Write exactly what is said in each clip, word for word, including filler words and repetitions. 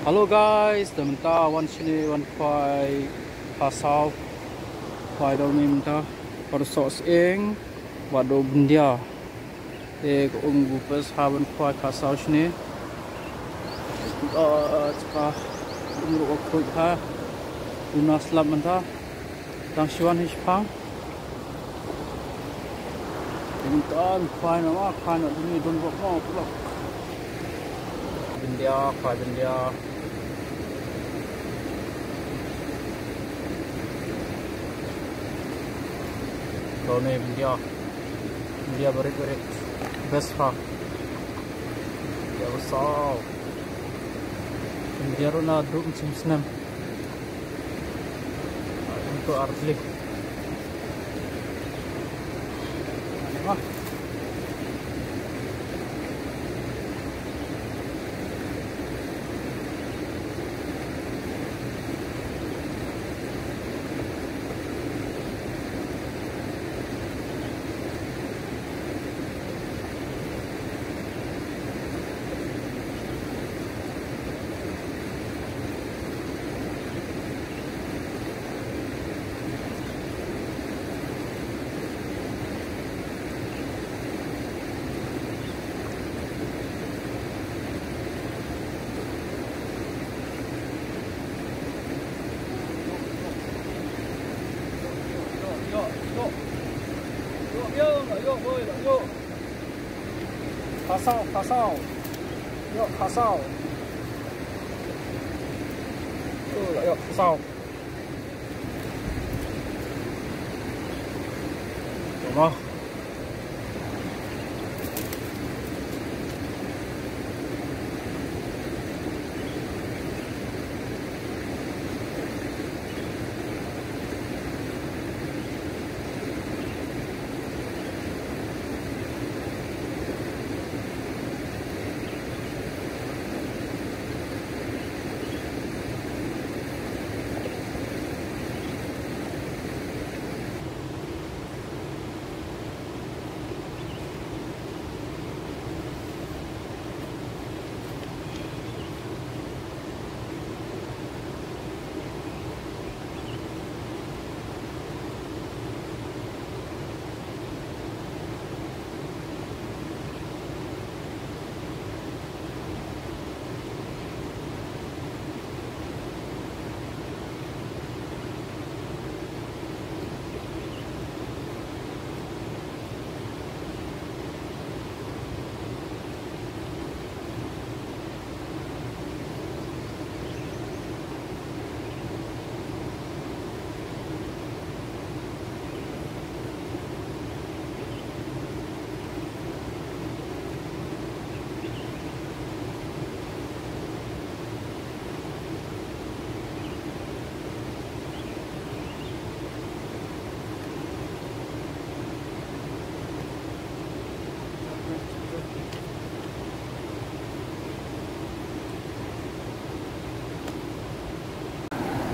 Hello guys, da mynta wan shane wan khwai khasaw. Khwai da une mynta. Por soh sying. Wat da byndia. Te ka um gu pes ha ban khwai khasaw shane. Ah, chka um ruh khuid ha. Duna slap mynta. Dang shu wan hi shipang. Dang khwai na ma, khwai na duni don bok mo, pulok. Byndia, khwai byndia. Duni byndia. Byndia barit barit. Best ha. Byndia basaw. Byndia ruh na dum sim snem. Untuk artli. Ah. Khasaw, khasaw. Ïoh, khasaw. Ïoh, ïoh, khasaw. Wah.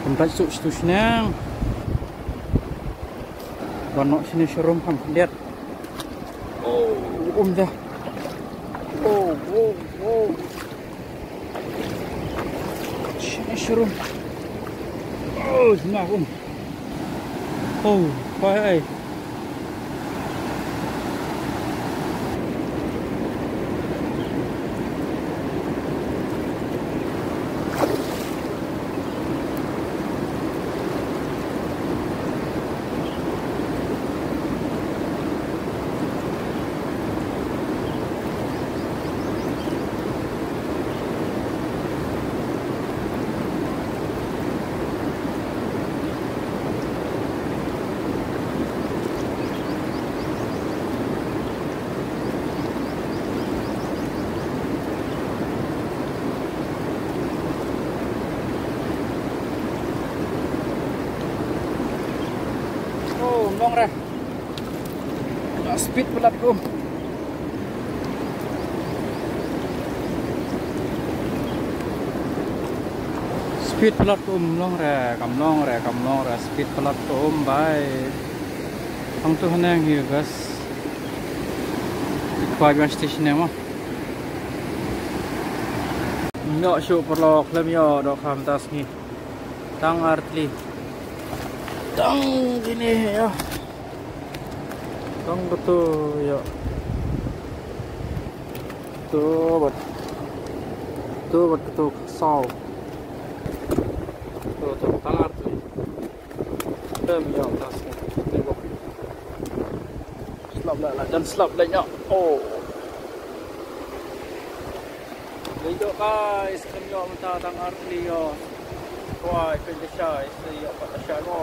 Kumta suk situ sini. Ban nok sini serum kan lihat. Oh, um dah. Oh, oh, oh. Sini serum. Oh, sini um. Oh, hai, hai. Oh, long re. Speed palat ko. Speed palat ko, um long re, kam long re, kam long re, speed palat ko, um bai. Hangtu haneng hi, guys. Khwai biang station ne mo. Ïoh shuh paralok, lem ïoh dohkha mynta sngi. Tang artylli. Tang kine ïoh. Tang kato ïoh. To bad, to bad kato saw. To, to, tang artylli. Lem ïoh mynta sngi. Slap leh, la jan slap leh ïoh. Oh. Leh ïoh guys, lem ïoh mynta tang artylli ïoh. Kwai pynlashai, leh ïoh pat lashai mo.